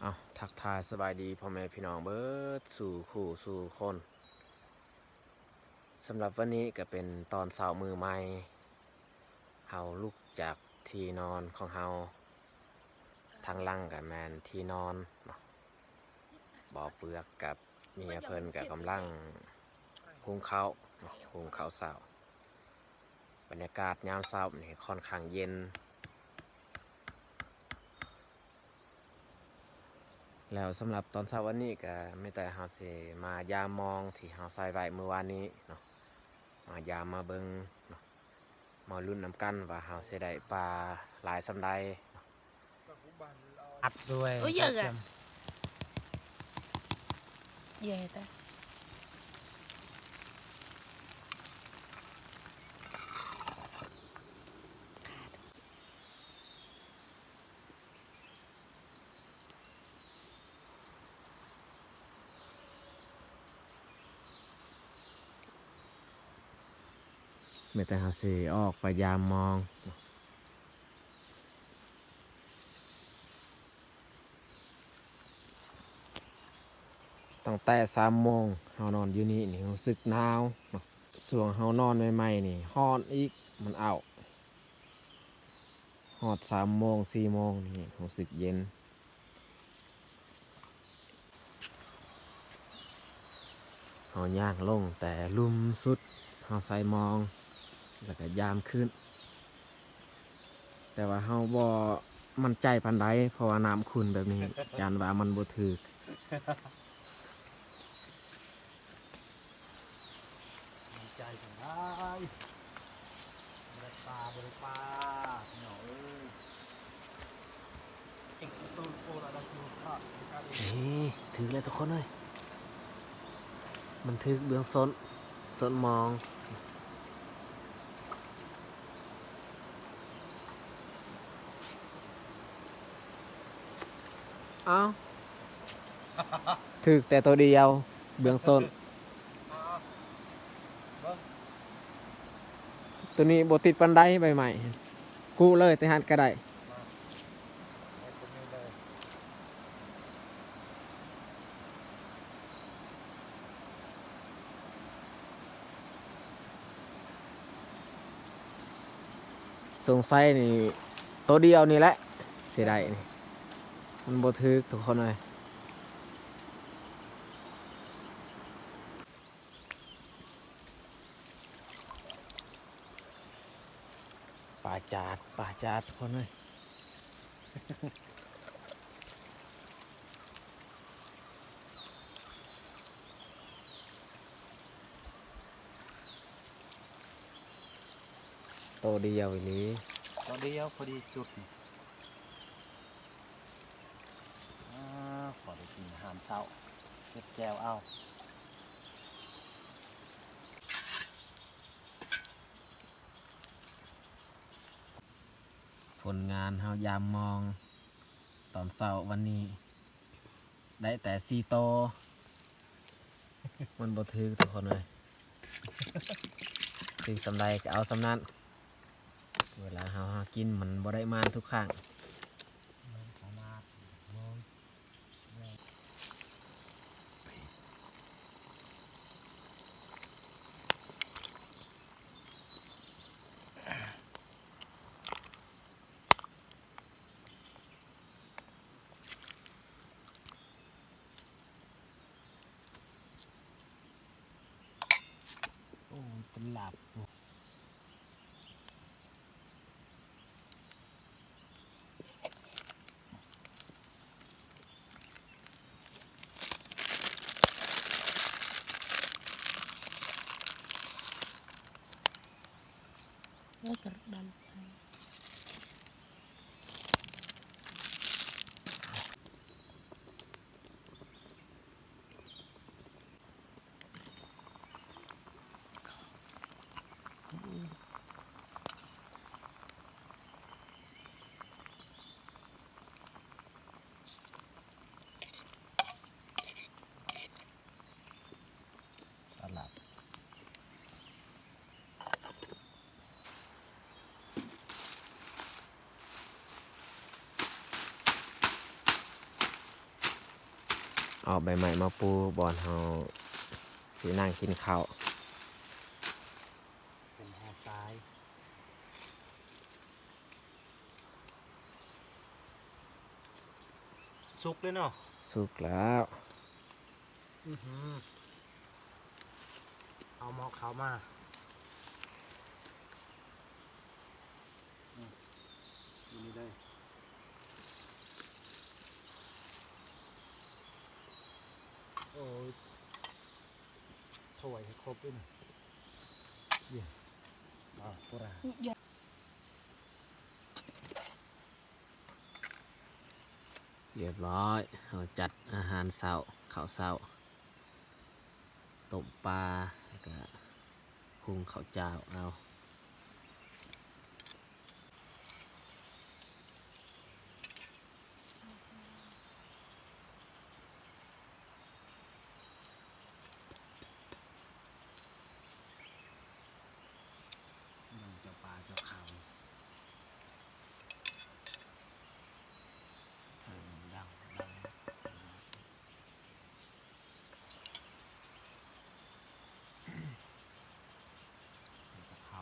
ເອົາ ທັກທາຍສະບາຍດີພໍ່ແມ່ພີ່ນ້ອງເບິດສູ່ຄູ່ສູ່ຄົນ. ສຳລັບວັນນີ້ກໍເປັນຕອນເຊົ້າມື້ໃໝ່ ເຮົາລຸກຈາກທີ່ນອນຂອງເຮົາ, ທາງຫຼັງກໍແມ່ນທີ່ນອນເນາະ. ບໍ່ເປືອກກັບເມຍເພິ່ນກໍກຳລັງຫຸງເຂົ້າເນາະ, ຫຸງເຂົ້າເຊົ້າ. ບັນຍາກາດຍາມເຊົ້ານີ້ຂ້ອນຂ້າງເຢັນ ແລ້ວສຳລັບຕອນເຊົ້າວັນນີ້ກໍມີແຕ່ເຮົາຊິມາຢາມມອງທີ່ເຮົາໃສ່ໄວ້ມື້ວານນີ້ເນາະ, ມາຢາມມາເບິ່ງເນາະ, ມາລຸ້ນນຳກັນວ່າເຮົາຊິໄດ້ປາຫຼາຍສ່ຳໃດເນາະ. ອັດດ້ວຍ ໂອ້ຍ ເຢີະ ກະທຽມ ເຢີະແທ້. ມີແຕ່ເຮົາຊິອອກໄປຢາມມອງ. ຕັ້ງແຕ່ສາມໂມງເຮົານອນຢູ່ນີ້ນີ້ ຮູ້ສຶກໜາວເນາະ. ຊ່ວງເຮົານອນໃໝ່ໆນີ້ຮ້ອນອີກ, ມັນອ້າວ. ຮອດສາມໂມງ ສີ່ໂມງນີ້ຮູ້ສຶກເຢັນ. ເຮົາຍ່າງລົງແຕ່ລຸ່ມສຸດ, ເຮົາໃສ່ມອງ ແລ້ວກໍຢາມຂຶ້ນ, ແຕ່ວ່າເຮົາບໍ່ໝັ້ນໃຈປານໃດ ເພາະວ່ານ້ຳຂຸ່ນແບບນີ້ ຢ້ານວ່າມັນບໍ່ຖືກ. ດີໃຈສະຫຼາຍ ບໍ່ໄດ້ປາ ບໍ່ໄດ້ປາ ພີ່ນ້ອງເອີຍ. ນີ້ ຖືກແລ້ວທຸກຄົນເອີຍ, ມັນຖືກເບື້ອງສົ້ນ ສົ້ນມອງ. ອ້າວ ຖືກແຕ່ໂຕດຽວ ເບື້ອງສົ້ນ. ໂຕນີ້ບໍ່ຕິດປານໃດ ໃບໄມ້ ກູ້ເລີຍແຕ່ຫັ້ນກໍໄດ້. ສົງໄສນີ້ໂຕດຽວນີ້ແຫຼະຊິໄດ້ນີ້, ມັນບໍ່ຖືກທຸກຄົນເອີຍ. ປາຈາດ ປາຈາດ ທຸກຄົນເອີຍ. ໂຕດຽວອີ່ຫຼີ ໂຕດຽວພໍດີສຸດ. ອາ ພໍໄດ້ກິນອາຫານເຊົ້າ ເຮັດແຈ່ວເອົາ. ຜົນງານເຮົາຢາມມອງຕອນເຊົ້າວັນນີ້ ໄດ້ແຕ່ສີ່ໂຕ. ມັນບໍ່ຖືກທຸກຄົນເອີຍ, ຖືກສ່ຳໃດກໍເອົາສ່ຳນັ້ນ. ເວລາເຮົາຫາກິນມັນບໍ່ໄດ້ມານທຸກຄັ້ງ. ໂອ້ ເປັນລາບ. ແລ້ວກໍດັນໄປ. ໂອ້ ເອົາໃບໄມ້ມາປູບ່ອນເຮົາຊິນັ່ງກິນເຂົ້າ. ເປັນແຮ່ຊາຍ. ສຸກເລີຍເນາະ? ສຸກແລ້ວ. ອືຫື ເອົາໝໍ້ເຂົ້າມາ. ອືມ ຢູ່ນີ້ເລີຍ. ໂອ້ຍ ຖ້ວຍໃຫ້ຄົບເດ້ນີ້. ເຢ້ ອາ ໂຄລາ. ຮຽບຮ້ອຍ ເຮົາຈັດອາຫານເຊົ້າ ເຂົ້າເຊົ້າ ຕົ້ມປາ ແລ້ວກະຫຸ່ງເຂົ້າຈ້າວເອົາ. ເບິ່ງເຈົ້າປ່າເຈົ້າເຂົາ ເອີ ດັງ ດັງ ເຂົາເຈົ້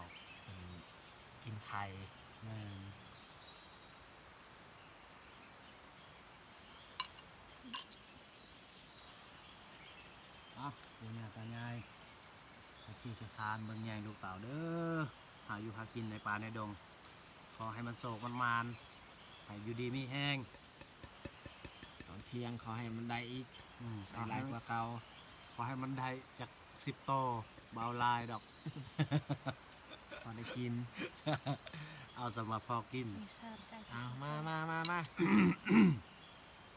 າ ເປັນ ກິນໄຂ່ ແມ່ນ. ເອົາ ປູ່ຍ່າຕາຍາຍ ສະຕິສະຖານເບິ່ງແຍງລູກເຕົ້າເດີ ຫາຢູ່ຫາກິນໃນປ່າໃນດົງ ຂໍໃຫ້ມັນໂຊກມັນໝານ ໃຫ້ຢູ່ດີມີແຮງ ຕອນທ່ຽງຂໍໃຫ້ມັນໄດ້ອີກ ອືມ ໄດ້ຫຼາຍກວ່າເກົ່າ ຂໍໃຫ້ມັນໄດ້ຈັກສິບໂຕ ບໍ່ເອົາຫຼາຍດອກ ພໍໄດ້ກິນ ເອົາສຳລັບພໍກິນ. ເອົາ ມາ ມາ ມາ ມາ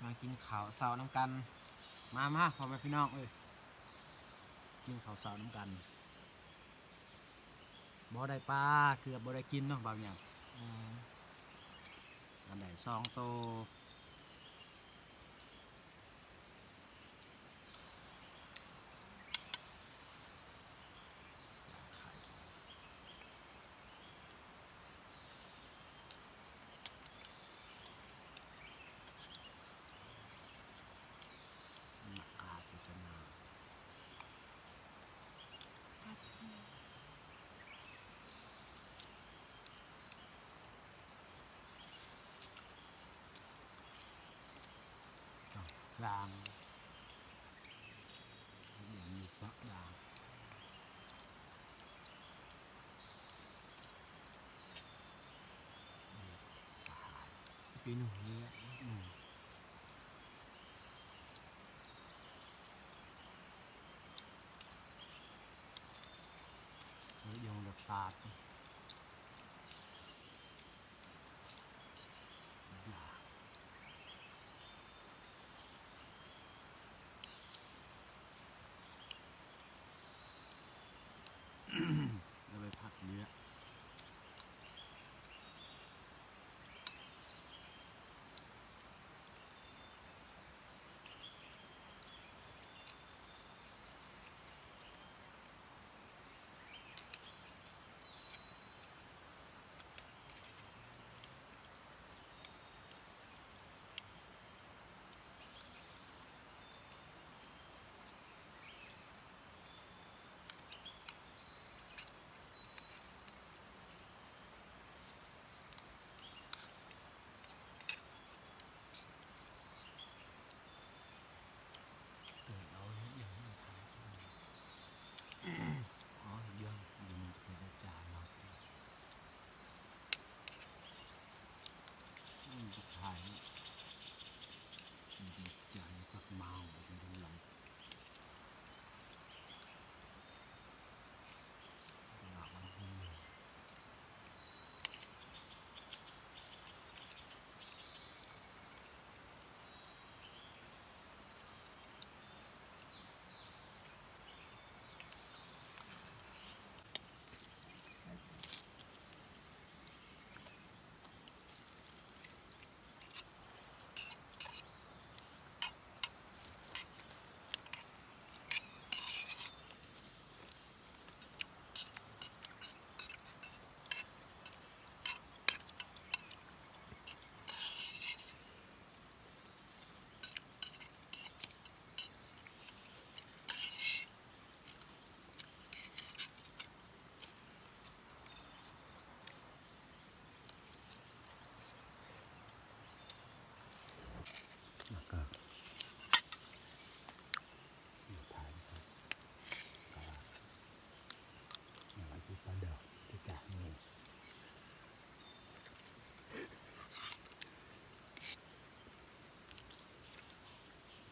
ມາກິນເຂົ້າເຊົ້ານຳກັນ. ມາ ມາ ພໍ່ແມ່ພີ່ນ້ອງເອີຍ ກິນເຂົ້າເຊົ້ານຳກັນ. ບໍ່ໄດ້ປາ ເກືອບບໍ່ໄດ້ກິນເນາະ ບ່າວຫຍັງ. ອືມ ອັນໃດສອງໂຕ. ດາງ ດາງ ປີໜຸ່ມນີ້ແຫຼະ ອືມ. ເອີ ຢອງແບບສາດ ເອົາໄປຜັດເຍອະ. ເ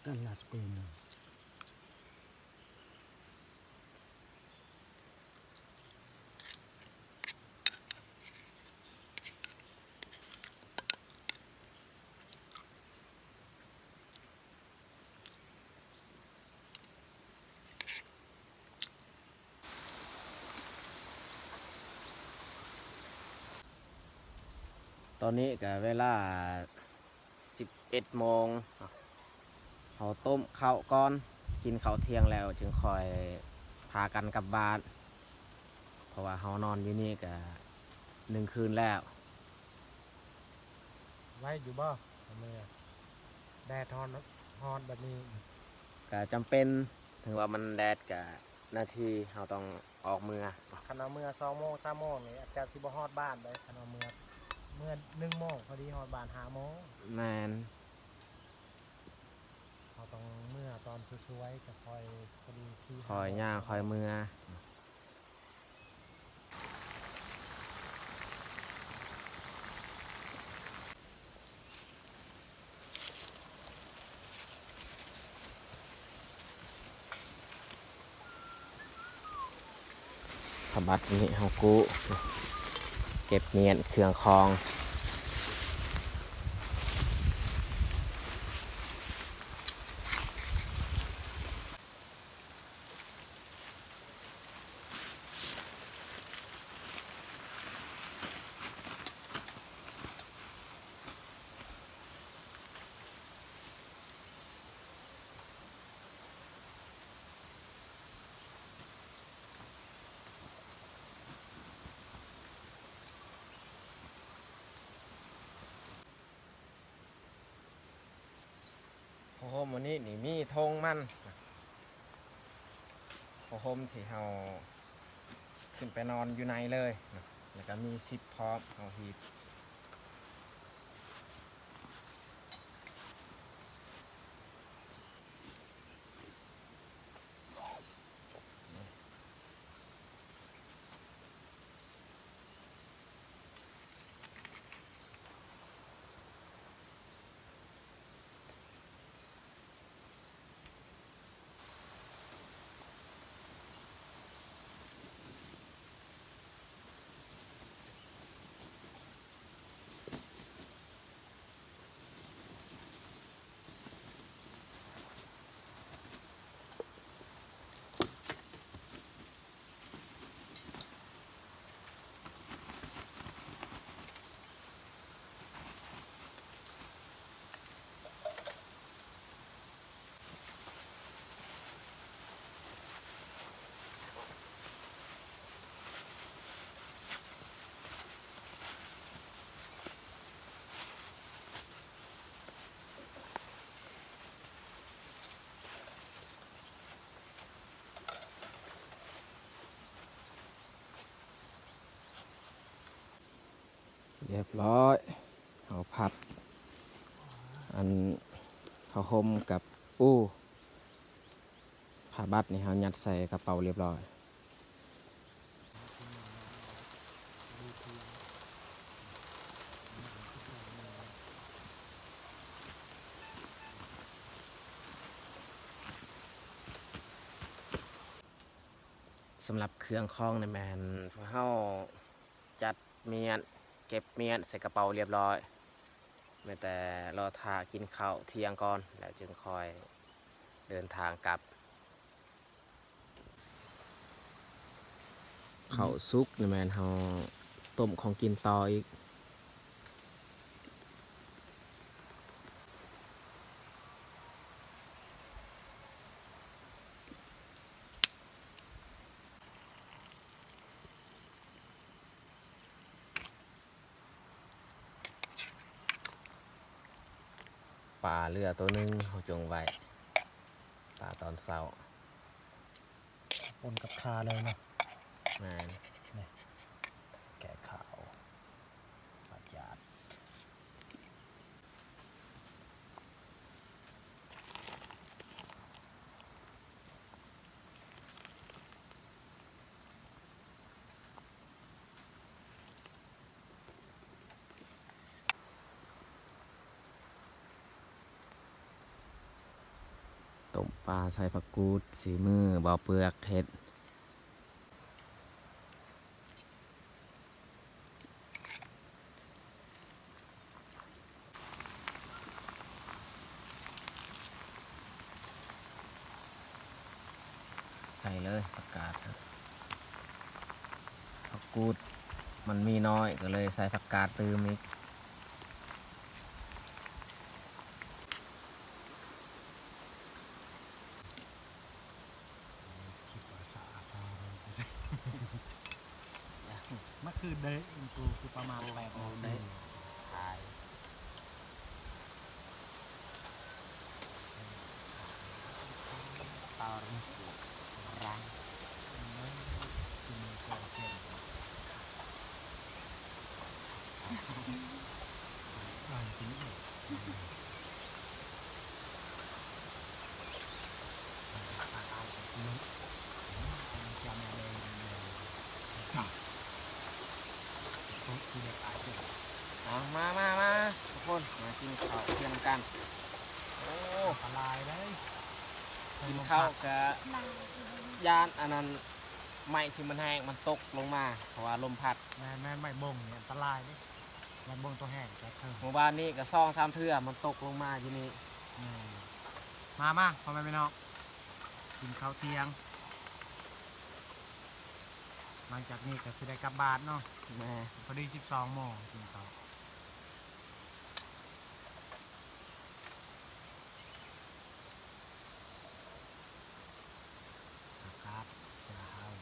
ກັນລາດສະເປີມ. ຕອນນີ້ກະເວລາສິບເອັດໂມງ ເຮົາຕົ້ມເຂົ້າກ່ອນ ກິນເຂົ້າທ່ຽງແລ້ວຈຶ່ງຄ່ອຍພາກັນກັບບ້ານ ເພາະວ່າເຮົານອນຢູ່ນີ້ກະໜຶ່ງຄືນແລ້ວ. ໄວຢູ່ບໍ່? ເມື່ອແດດຮ້ອນ ຮ້ອນແບບນີ້ ກະຈຳເປັນ ເຖິງວ່າມັນແດດກະ ນາທີເຮົາຕ້ອງອອກເມືອ. ຄັນວ່າເມືອສອງໂມງ ສາມໂມງນີ້ ອາດຈະຊິບໍ່ຮອດບ້ານເດ້. ຄັນວ່າເມືອ ເມືອໜຶ່ງໂມງ ພໍດີຮອດບ້ານຫ້າໂມງ. ແມ່ນ. ເຮົາຕ້ອງເມືອຕອນສວຍໆ ຈະຄ່ອຍພໍດີ ຄ່ອຍຍ່າງຄ່ອຍເມືອ. ຜ້າບັດນີ້ເຮົາກູ້ ເກັບມ້ຽນເຄື່ອງຂອງ. ຜ້າຫົ່ມອັນນີ້ນີ້ມີຖົງມັນ ຜ້າຫົ່ມທີ່ເຮົາຂຶ້ນໄປນອນຢູ່ໃນເລີຍ ແລ້ວກະມີຊິບພ້ອມ ເຮົາຮີບ. ຮຽບຮ້ອຍ ເຮົາພັບ ອັນ ຜ້າຫົ່ມກັບອູ້ ຜ້າບັດນີ້ເຮົາຍັດໃສ່ກະເປົາຮຽບຮ້ອຍ. ສຳລັບເຄື່ອງຂອງນີ້ແມ່ນພວກເຮົາຈັດມ້ຽນ ເກັບມ້ຽນໃສ່ກະເປົາຮຽບຮ້ອຍ ແມ່ນແຕ່ລໍຖ້າກິນເຂົ້າທ່ຽງກ່ອນ ແລ້ວຈຶ່ງຄ່ອຍເດີນທາງກັບ. ເຂົ້າສຸກນີ້ແມ່ນເຮົາຕົ້ມຂອງກິນຕໍ່ອີກ. ປາເຫຼືອໂຕໜຶ່ງ ເຮົາຈົ່ງໄວ້ ປາຕອນເຊົ້າ ປົນກັບຂ່າເລີຍເນາະ. ແມ່ນ ນີ້ ແກະຂ່າວ ປາຈາດ. ປາໃສ່ຜັກກູດ ສີມືບ່າວເປືອກເຮັດ. ໃສ່ເລີຍຜັກກາດ ຜັກກູດມັນມີນ້ອຍ ກໍເລີຍໃສ່ຜັກກາດຕື່ມອີກ. ຄິດວ່າສະອາດສະອ້າມ ມາຄືເດະ ໂຕຄືປະມານແປດໂມງເດະ ຂາຍ ຕອນ ຣັງ ເອົາ ມາ ມາ ມາ ທຸກຄົນ ມາກິນເຂົ້າທ່ຽງນຳກັນ. ໂອ້ ອັນຕະລາຍເດ້ ກິນເຂົ້າກະຢ້ານອັນນັ້ນ ໄມ້ທີ່ມັນແຫ້ງມັນຕົກລົງມາ ເພາະວ່າລົມພັດ. ແມ່ນໆ ໄມ້ບົງນີ້ອັນຕະລາຍເດ້ ໄມ້ບົງໂຕແຫ້ງແຕກເທິງ. ມື້ວານນີ້ກໍສອງສາມເທື່ອມັນຕົກລົງມາຢູ່ນີ້. ແມ່ນ ມາໆ ພໍ່ແມ່ພີ່ນ້ອງ ກິນເຂົ້າທ່ຽງ ຫຼັງຈາກນີ້ກໍຊິໄດ້ກັບບ້ານເນາະ. ແມ່ນ ພໍດີສິບສອງໂມງກິນເຂົ້າ. ຜັກກາດ ເພື່ອເຮົາ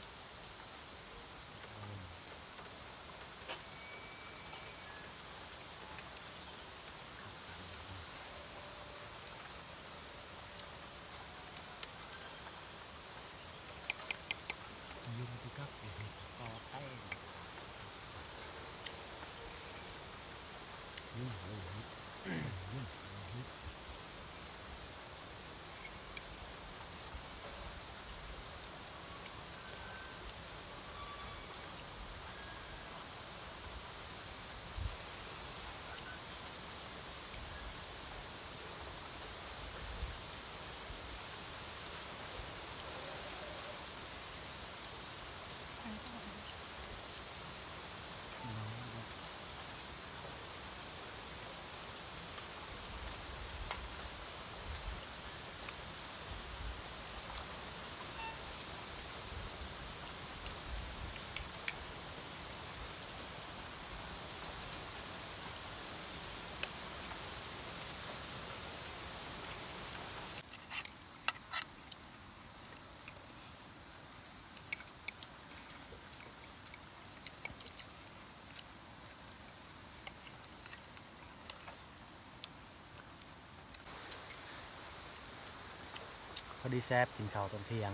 ພໍດີແຊບ ກິນເຂົ້າຕອນທ່ຽງ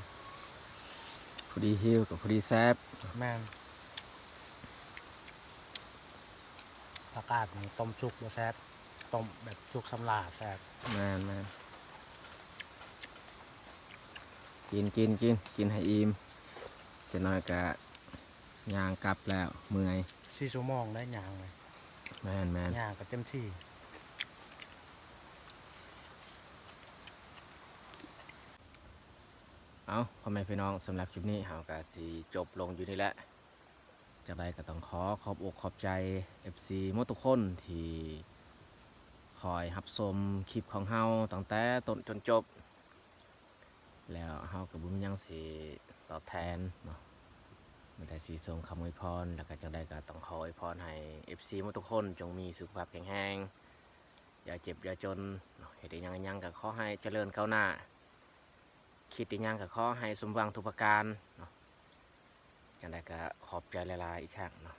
ພໍດີຫິວກໍພໍດີແຊບ. ແມ່ນ ຜັກກາດນີ້ຕົ້ມສຸກບໍ່ແຊບ ຕົ້ມແບບສຸກສຳຫຼາແຊບ. ແມ່ນໆ ກິນ ກິນ ກິນ ກິນໃຫ້ອີ່ມ ຈັກໜ້ອຍກະຍ່າງກັບແລ້ວ ເມື່ອຍ. ສີ່ຊົ່ວໂມງໄດ້ຍ່າງ. ແມ່ນໆ ຍ່າງກໍເຕັມທີ່. ເອົາ ພໍ່ແມ່ພີ່ນ້ອງ ສຳລັບຄລິບນີ້ເຮົາກໍຊິຈົບລົງຢູ່ນີ້ແຫຼະ. ຈັ່ງໃດກໍຕ້ອງຂໍຂອບອົກຂອບໃຈ ເອັຟຊີ ໝົດທຸກຄົນທີ່ຄອຍຮັບຊົມຄລິບຂອງເຮົາຕັ້ງແຕ່ຕົ້ນຈົນຈົບ ແລ້ວເຮົາກໍບໍ່ມີຫຍັງຊິຕອບແທນເນາະ ມີແຕ່ຊິສົ່ງຄຳອວຍພອນ. ແລ້ວກໍຈັ່ງໃດກໍຕ້ອງຂໍອວຍພອນໃຫ້ ເອັຟຊີ ໝົດທຸກຄົນ ຈົ່ງມີສຸຂະພາບແຂງແຮງ ຢ່າເຈັບຢ່າຈົນເນາະ ເຮັດອີ່ຫຍັງອີ່ຫຍັງກໍຂໍໃຫ້ຈະເລີນກ້າວໜ້າ ຄິດອີ່ຫຍັງກໍຂໍໃຫ້ສົມຫວັງທຸກປະການເນາະ. ຈັ່ງໃດກໍຂອບໃຈຫຼາຍໆອີກຄັ້ງເນາະ